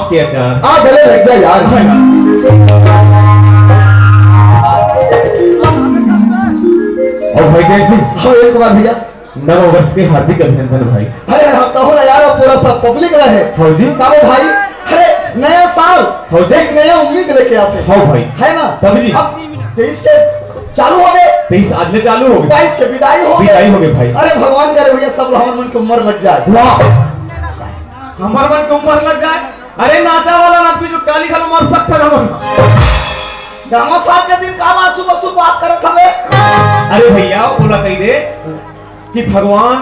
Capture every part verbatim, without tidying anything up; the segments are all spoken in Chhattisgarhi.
के अचार। आ गले लग जा यार। और भाई जय सिंह। हाँ, एक बार भैया। नव वर्ष के हार्दिक अभिनंदन भाई। अरे, हम कहो ना यार, अब पूरा सब पब्लिक रहे। हाँ जी। कहो भाई, अरे, नया साल, हाँ जी। एक नया उम्मीद लेके आते हैं। हाँ भाई। है ना? तब जी। अब तेईस के चालू हो गए। तेईस आज ले चालू हो गए। बाईस के विदाई हो गए। विदाई हो गए भाई। अरे, भगवान करे भैया, सब लोगन मन के उम्र लग जाए। वाह। हमर मन के उम्र लग जाए। अरे, नाचा वाला ना, तू जो काली घलो मर सकत हन हमन। गाँव साहब के दिन का बात, सुबह सुबह बात करत हवे। अरे भैया, ओला कही दे कि भगवान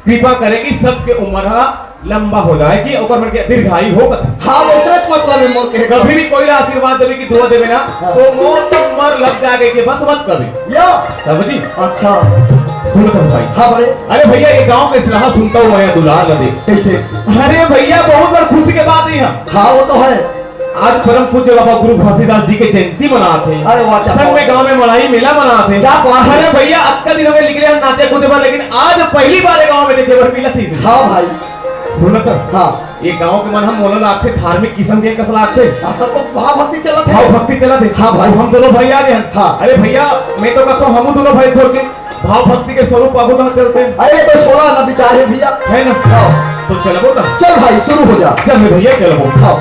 कृपा करे कि सबके उम्र हा लंबा हो जाए, कि ओकर मन के दीर्घायु हो कथे। हाँ, वैसे च मतलब है मोर के। कभी भी कोई ला आशीर्वाद देवे कि दुआ देवे ना, हाँ। तो मोर उम्र लग जाए के बस मत कभी। या। समझी? अच्छा। सुनो तो भाई। हाँ, बड़े। अरे भैया, ये गांव के सलाह सुनता हूँ मैं, दुलार लगे। कैसे? अरे भैया, बहुत बड़ खुशी के बात है यहाँ। हाँ, वो तो है। आज परम पूज्य बाबा गुरु घासीदास जी के जयंती मनात हे। अरे वाह, क्या संग बात में है। गांव में मड़ाई मेला मनात हे। क्या बात है। अरे भैया, अतका दिन हो गए निकले हन नाचे कूदे बर, लेकिन आज पहली बार ये गांव में देखे बर मिलत हे। हाँ भाई। सुनत हस? हाँ। ये गांव के मन हम मोला लागथे धार्मिक किसम के कस लागथे। हाँ, तो भाव भक्ति चलत हे। भाव भक्ति चलत हे। हाँ भाई। हम दोनों भाई आ गए हन। हाँ। अरे भैया, मैं तो कहता हूँ, हम दोनों भाई छोड़ के भाव भक्ति के स्वरूप आगू ना चलते हैं। अरे तो सोला ना विचार है भैया। है ना? हाँ। तो चलबो ना। चल भाई, शुरू हो जा। चल रे भैया, चलबो। हाँ।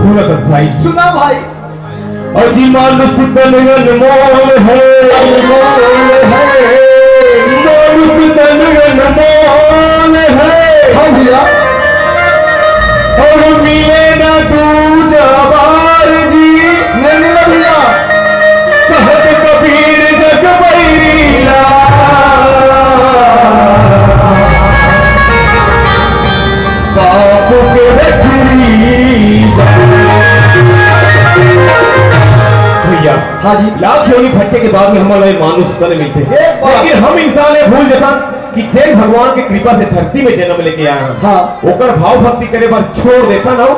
सुनत हस भाई। सुना भाई। अजी मानुष तन अनमोल है, अनमोल है। मानुष तन अनमोल है। हाँ भैया। और मिले ना दूजा बार जी। नहीं मिला भैया। कहत कबीर जग बैरी ला, बाप के रखड़ी। भैया, हाँ जी। लाख योनि भटके के बाद में हमन ला ये मानुष तन मिलथे। एक बात। लेकिन हम इंसान ये भूल जाथन कि जेन भगवान के कृपा से धरती में जन्म लेके आए हन, हाँ। ओकर भाव भक्ति करे बर छोड़ देथन अउ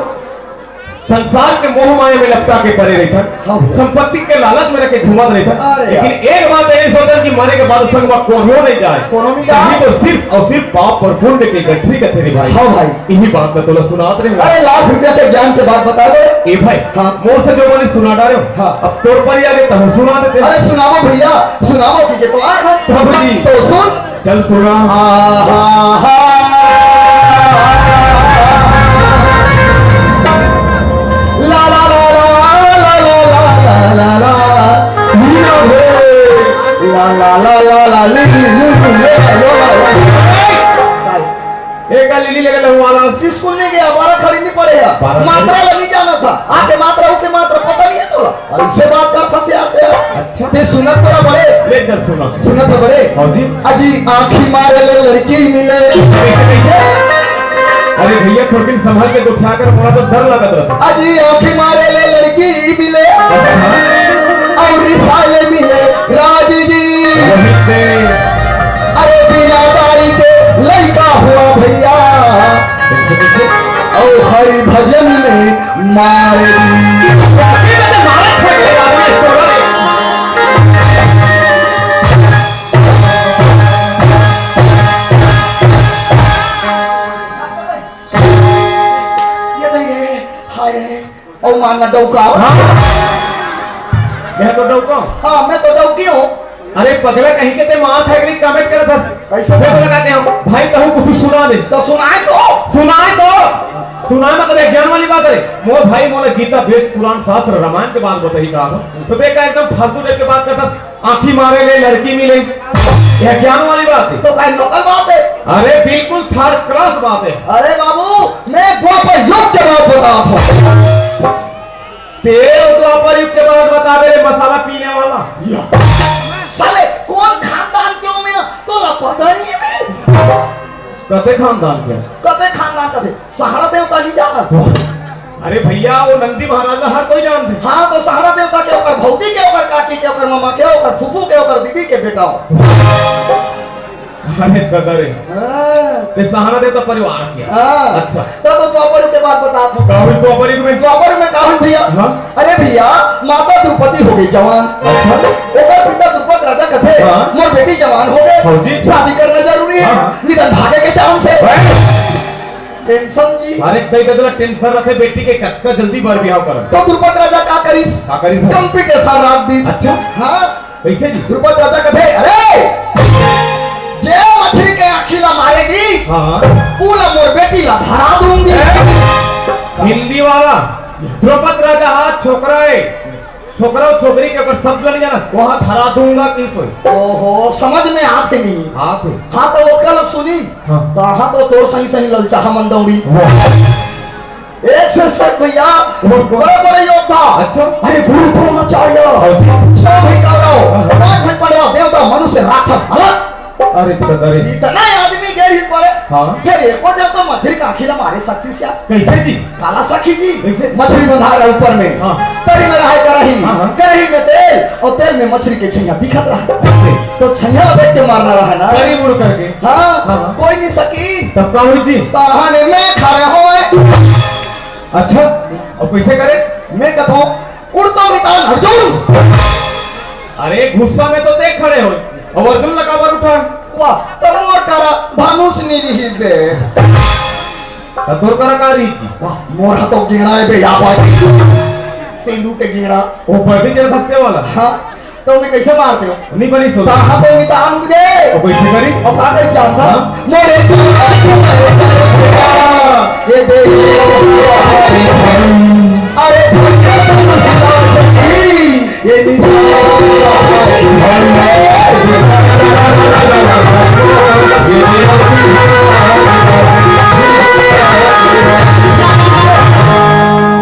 संसार के मोह माया में लपटा के परे रहिथन, हाँ भैया। संपत्ति के लालच में रह के घूमत रहिथन। अरे लेकिन यार। एक बात ये सोचन कि मरे के बाद संग में कोनो नहीं जाए। कोनो नहीं जाए। तभी तो सिर्फ और सिर्फ पाप और पुण्य के गठरी कथे रे भाई। हाँ भाई। इही बात मैं तोला सुनात रहे हूँ। अरे लाख रुपया के ज्ञान के बात बता दे। ए भाई, हाँ। मोर से जो मने सुना डारे हो, हाँ। अब तोर पर ही आगे तहु सुना देते हैं। अरे सुनावो भैया, सुनावो, ठीक है, तो आ, हाँ। प्रभु जी। तो सुन। चल सुना। आहा, हा। ला, ला, ला, ला। ला, ला, ला, ला, ला, ली, ली, ली, ली, ला, ला, ला, ला। एक का लिली लेके लहू वाला। स्कूल नहीं गया, बारह खड़ी नहीं पड़े है। बारह खड़ी। मात्रा ला नहीं जाना था। आके मात्रा, उके मात्रा, पता नहीं है तोला। ऐसे बात कर फंसे आते हैं। अच्छा। ते सुनत तो ना बड़े। ले चल सुना। सुनत तो बड़े। हाँ जी। अजी आँखी मारे ले लड़की मिले। अरे भैया, थोड़ी दिन संभल के तो क्या कर, थोड़ा तो डर लगत रहता। अजी आँखी मारे ले लड़की मिले। अच्छा। और रिसाले मिले राज जी। वही पे। अरे बिना दाई के लइका हुआ भैया। और हरि भजन में मार दी। ये नहीं है, हाय है। ओ मारना डौका। हाँ। मैं तो डौका। हाँ, मैं तो डौकी हूँ। अरे पगला कहीं के, ते माँ था कि नहीं, comment करत हस। कैसे? मैं तो लगाते हैं, भाई कहूँ कुछ सुना दे। तो सुनाए तो। सुनाए तो। सुनाए मतलब एक ज्ञान वाली बात है। मोर भाई मोला गीता, वेद, पुराण, शास्त्र, रामायण के बात बताही का। तो देखा एकदम फालतू टाइप के बात करत हस। आँखी मारे ले लड़की मिले। यह ज्ञान वाली बात है। तो भाई नकल बात है। अरे बिल्कुल third class बात है। अरे बाबू, मैं द्वापर युग के बात बतात हूँ। तेरे द्वापर युग के बात बता दे रे, मसाला पीने वाला। या। साले, कौन खानदान के हूँ मैं? तोला पता नहीं है मैं। कते खानदान के? कते खानदान कते? सहारा देवता नहीं जाना। वाह। अरे भैया, वो नंदी महाराज ला हर कोई जानथे। हाँ, तो सहारा देवता के, ओकर भौजी के, ओकर काकी के, ओकर ममा के, ओकर फूफू के, ओकर दीदी के बेटा हो। अरे दादा रे। हाँ। ते सहारा देवता परिवार के। हाँ। अच्छा। तब तो द्वापर के बात बतात हूँ। का होई द्वापर में? द्वापर में का होई भैया? हाँ। अरे भैया, माता द्रौपदी हो गई जवान। अच्छा। ओकर पिता द्रुपद राजा कथे, हाँ। मोर बेटी जवान हो गए, हाँ जी। शादी करना जरूरी है, हाँ। निधन भागे के चांस है। भाई। टेंशन जी। अरे कई बदला टेंशन रखे बेटी के, कतका जल्दी बर बिहाव करन। तो द्रुपद राजा का करिस? का करिस? कंपटीशन राख दिस। अच्छा। हाँ। कैसे जी? द्रुपद राजा कथे, अरे, जे मछली के आँखी ला मारेगी, हाँ। वो ला मोर बेटी ला धरा दूंगी। ए, हिंदी वाला, द्रुपद राजा हा छोकरा है, छोकरा अउ छोकरी के ओकर शब्द नहीं जाना, वहाँ धरा दूंगा किस होई। ओहो, समझ में आथे नहीं। आथे। हाँ, तो ओकर ला सुनी। हाँ। तो हाँ, तो तोर सही सही ललचाहा मन दौड़ी। वाह। एक से एक भैया, बड़े बड़े योद्धा। अच्छा। अरे गुरु द्रोणाचार्य, हाँ। सब ही कौरव, हाँ। पांच भाई पांडव, देवता, मनुष्य, राक्षस, अलग। अरे दादा रे। इतना आदमी गए ही पड़े। हाँ। फिर एको जब तो मछली का आँखी ला मारे सकती क्या? कैसे जी? काला सखी जी। कैसे? मछली बंधा रहा ऊपर में। हाँ। तरी में रहा कराही। हाँ, हाँ। कराही में तेल और तेल में मछली के छैया दिखत रहा। कैसे? तो छैया देख के मारना रहा ना। तरी मुड़ करके। हाँ, हाँ, हाँ। कोई नहीं सकी। तब का हुई थी? तहाने में खड़े होए। अच्छा, अब कैसे करे? मैं कथो, उड़तो मितान अर्जुन। अरे, गुस्सा में तो देख खड़े हो, अब अर्जुन ला काबर उठा? वाह, तो मोर करा धनुष नहीं रही बे। तो तोर करा का रही थी? वाह, मोर हा तो गेड़ा है बे, या बात। तेंदू के गेड़ा। वो बर्दी जल फंसते वाला? हाँ। तो मैं कैसे मारते हो? नहीं बनी सो। कहाँ पे मितान उठ गए? तो कैसे करी? और कहाँ पे जानता? हाँ। मोरे चूड़ा से ये देख। अरे भैया, तुम सदा सखी, ये निशान।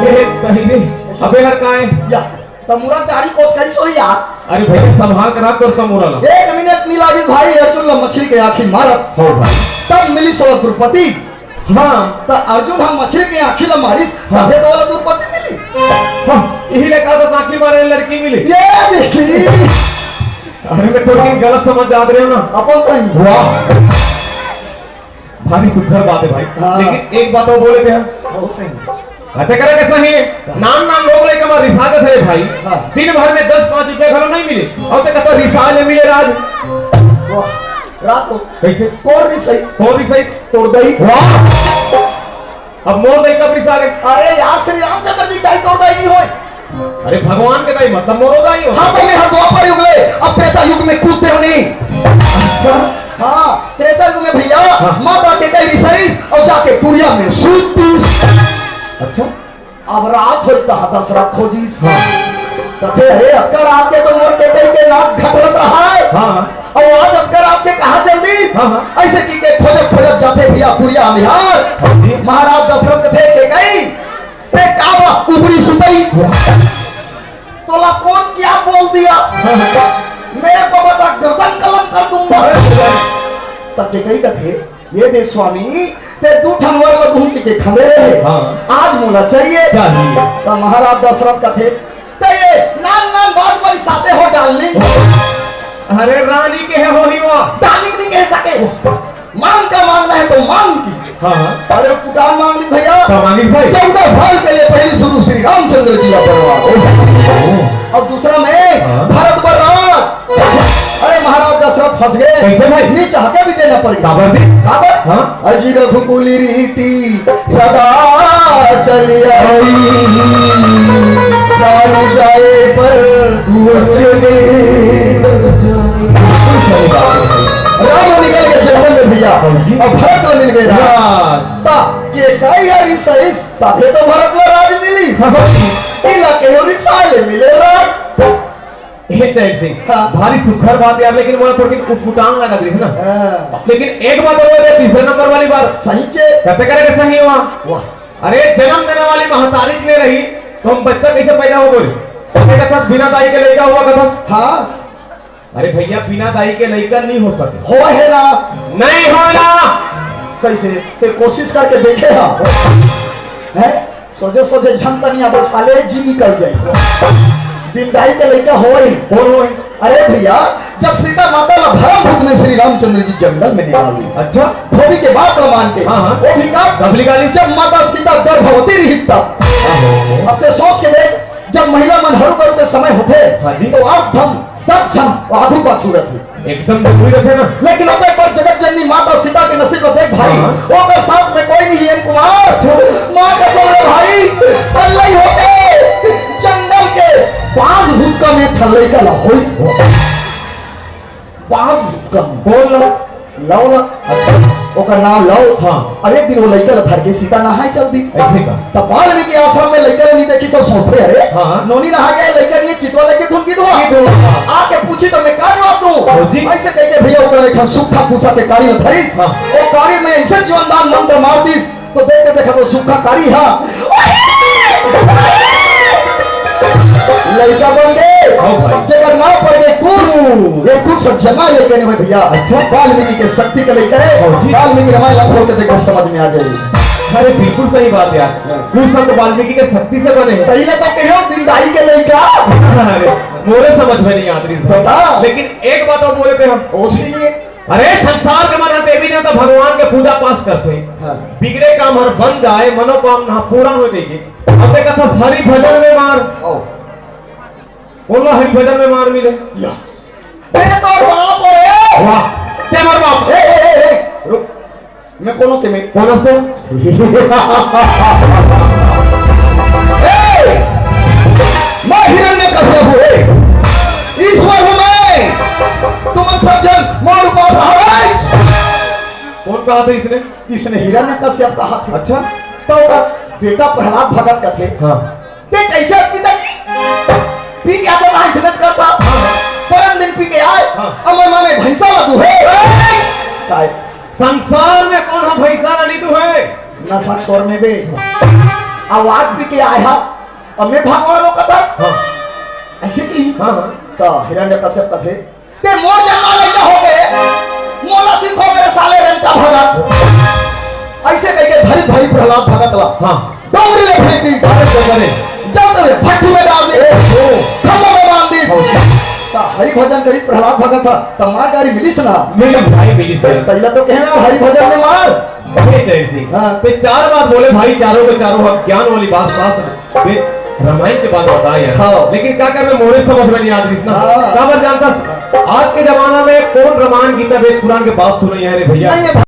ए, कहीं नहीं। अबे यार, कहाँ है? या। त मुरा गाड़ी कोच करी सोई यार। अरे भैया, संभाल कर रख तोर समूरा ला। एक मिनट नहीं लागी भाई, अर्जुन ला मछली के आँखी मारत। हो भाई। तब मिली सो द्रौपदी। हाँ। त अर्जुन हम मछली के आँखी ला मारिस, हाँ। तभे तो वाला द्रौपदी मिली। हाँ, यही ले कहा था आँखी मारे लड़की मिली। ये देखी। अरे मैं थोड़ी गलत समझ जात रहे हो ना। अपन सही। वाह। भारी सुघर बात है भाई। हाँ। लेकिन एक बात और बोले थे हम। बहुत सही। अते करे कैसा ही है? नान नान लोग लेके हमारे रिसाते थे भाई। हाँ। दिन भर में दस पाँच रुपए घलो नहीं मिले। और ते कहता रिसा ले मिले राज। वाह, रात को। कैसे? तोर नहीं सही। तोर नहीं सही। तोर दही। वाह। अब मोर दही कब रिसा ले? अरे यार, श्री रामचंद्र जी दही तोर दही नहीं होए। अरे भगवान के दही मतलब मोरो दही हो। हाँ, तो मैं हर द्वापर युग ले, अब त्रेता युग में कूदते हो नहीं। अच्छा। हाँ, त्रेता युग में भैया, हाँ। माता के कई रिसाइस और जाके कुरिया में सूतीस। अच्छा। अब रात होई त दशरथ खोजिस। हाँ। तो फिर हे अतका रात के तो मोर के कई के नाक घटरत रहा है। हाँ। और आज अतका रात के कहाँ चल दी? हाँ, हाँ। ऐसे की के खोजत खोजत जाते भैया कुरिया निहार। हाँ जी। महाराज दशरथ थे के कई ते का बा, उपरी सुतई। तोला कौन क्या बोल दिया? मेरे को बता, गर्दन कलम कर दूंगा। तब के कही कथे, ये दे स्वामी, ते दू ठन वर ला ढूंढ के खंदे रहे। हाँ। आज मोला चाहिए। चाहिए। तो महाराज दशरथ कथे, ते ये नान नान बात बड़ी साथे हो डार्लिंग। अरे रानी के है होही वो। डार्लिंग नहीं कह सके। मांग का मांगना है तो मांग की। हाँ, हाँ। अरे कुटाम मांग ली भैया। का मांगी भाई? चौदह साल के लिए पहली शुरू श्री रामचंद्र जी का परिवार। ओहो। और दूसरा में हाँ। भरत बलराज। अरे महाराज दशरथ फंस गए। कैसे भाई? नीचे हके भी देना पड़ गया। काबर भी? काबर? हाँ। अजी रघुकुल रीति सदा चली आई। जान जाए पर कुछ नहीं। राम निकल के जंगल में भैया, हाँ जी। और भरत को मिल गए राम। राम। ता, के काई हरी सही, तबे तो भरत को राज मिली। हाँ। इला के हरी साले मिले राम। हे चैन सिंह, हाँ। भारी सुखर बात यार, लेकिन मोला थोड़ी उटपुटांग लगा दे ना। हाँ। लेकिन एक बात और है, तीसरे नंबर वाली बात। सही चे। कहते करे के सही हुआ। वाह। अरे, जन्म देने वाली महतारी ने रही, तो हम बच्चा कैसे पैदा हो गए? कहते कहता, बिना दाई के लड़का हुआ कहता। हाँ। अरे भैया, बिना दाई के लइका नहीं हो सके। हो है ना? नहीं हो ना। कैसे? ते कोशिश करके देखे हा? हैं? सोझे सोझे झन तनी आबो साले, जी निकल जाई। बिंदाई के लइका होई। कौन होई? अरे भैया, जब सीता माता ला भरम भूत में श्री रामचंद्र जी जंगल में निकाल दी। अच्छा। धोबी के बात ला मान के। हाँ, हाँ। वो भी का? कब निकाली? जब माता सीता गर्भवती रही तब। अब ते सोच के देख, जब महिला मन हरू बर के समय होथे, हाँ जी। तो अब धम दस झन आगू पाछू रथे। एकदम जरूरी रथे ना। लेकिन ओकर पर जगत जननी माता सीता के नसीब में देख भाई, हाँ। ओकर साथ में कोई नहीं है कुमार। माँ कसम रे भाई, थल्लई होके जंगल के बांस भुक्का में थल्लई का ला होई। बांस भुक्का में। बोल ना। लव ना। अच्छा। ओकर नाम लव। हाँ। अब एक दिन वो लइका ला धर के सीता नहाए चल दिस। ऐसे का? तब वाल्मीकि आश्रम में लइका ला नहीं देखिस, सब सोचथे, "अरे, हाँ। नोनी नहा गया, लइका नहीं, चितवा लेके धुन की दुआ।" की दुआ। आके पूछी तो मैं का जवाब दूँ? हाँ जी। ऐसे कह के भैया ओकर एक ठन सूखा कुसा के काड़ी ला धरिस। हाँ। वो काड़ी में ऐसे जीवनदान मंत्र मार दिस, तो देख के देखा तो सूखा काड़ी हा। लइका बन गे। हाँ भाई। जेकर नाम पड़ गे कुश। ये कुश जमा लेके नहीं भैया। अच्छा। वाल्मीकि के शक्ति के लइका है। हाँ जी। वाल्मीकि रामायण ला खोल के देखो, समझ में आ जाएगी। अरे बिल्कुल सही बात यार। हाँ। कुश तो वाल्मीकि के शक्ति से बने हैं। पहले तो कहो बिंदाई के लइका। अरे, मोरे समझ में नहीं आती। बता। लेकिन एक बात और बोले थे हम। उसके लिए अरे, संसार के मन ह देवी देवता भगवान के पूजा पाठ करथे। हाँ। बिगड़े काम हर बन जाए, मनोकामना पूरा हो जाएगी। अब ते कथा हरि भजन में मार। ओ। बोलो, हरि भजन में मार मिले। या। अरे, तोर बाप रे। वाह। ते मोर बाप। ए, ए, ए, ए, रुक। मैं कौन हूँ तेमे? कौन हूँ? ए, मैं हिरण्यकश्यप हूँ, ए। ईश्वर हूँ मैं। तुम सब जन मोर उपास हवे। कौन कहा था इसने? इसने हिरण्यकश्यप कहा था। अच्छा। तो ओकर बेटा प्रहलाद भगत कथे। हाँ। ते कैसे पिताजी? पी के आते रहा, इसने करता। हाँ। परम दिन पी के आए। हाँ। अब मैं माने भैंसा ला दूहे। काय? संसार में कौन हो भैंसा ला नहीं दूहे? नशा खोर में बे। अब आज पी के आए हा। अब मैं भगवान हो कथा। हाँ। ऐसे की? हाँ, हाँ। तो हिरण्यकश्यप कथे, "ते मोर जन्मा लइका हो गए, मोला सिखो मेरे साले रंटा भगत।" ऐसे कह के धरी भाई प्रहलाद भगत ला। हाँ। डोंगरी ले फेंक दी। अरे तो करे। जल में भट्टी में डाल दी। ओहो। खम्भों में बांध दी। हाँ। तो हरि भजन करी प्रहलाद भगत था, तो मार गारी मिलिस ना। मिलिस भाई, मिलिस। पहले तो कहना हरि भजन में मार। अरे जय सिंह। हाँ। ते चार बात बोले भाई, चारों के चारों हक ज्ञान वाली बात, शास्त्र, वेद, रामायण के बात बताए यार। हाँ। लेकिन का करबे, मोरे समझ में नहीं आत रहिस ना। हाँ। काबर जानता, आज के जमाना में कौन रामायण, गीता, वेद, पुराण के बात सुने यार रे भैया। नहीं, ये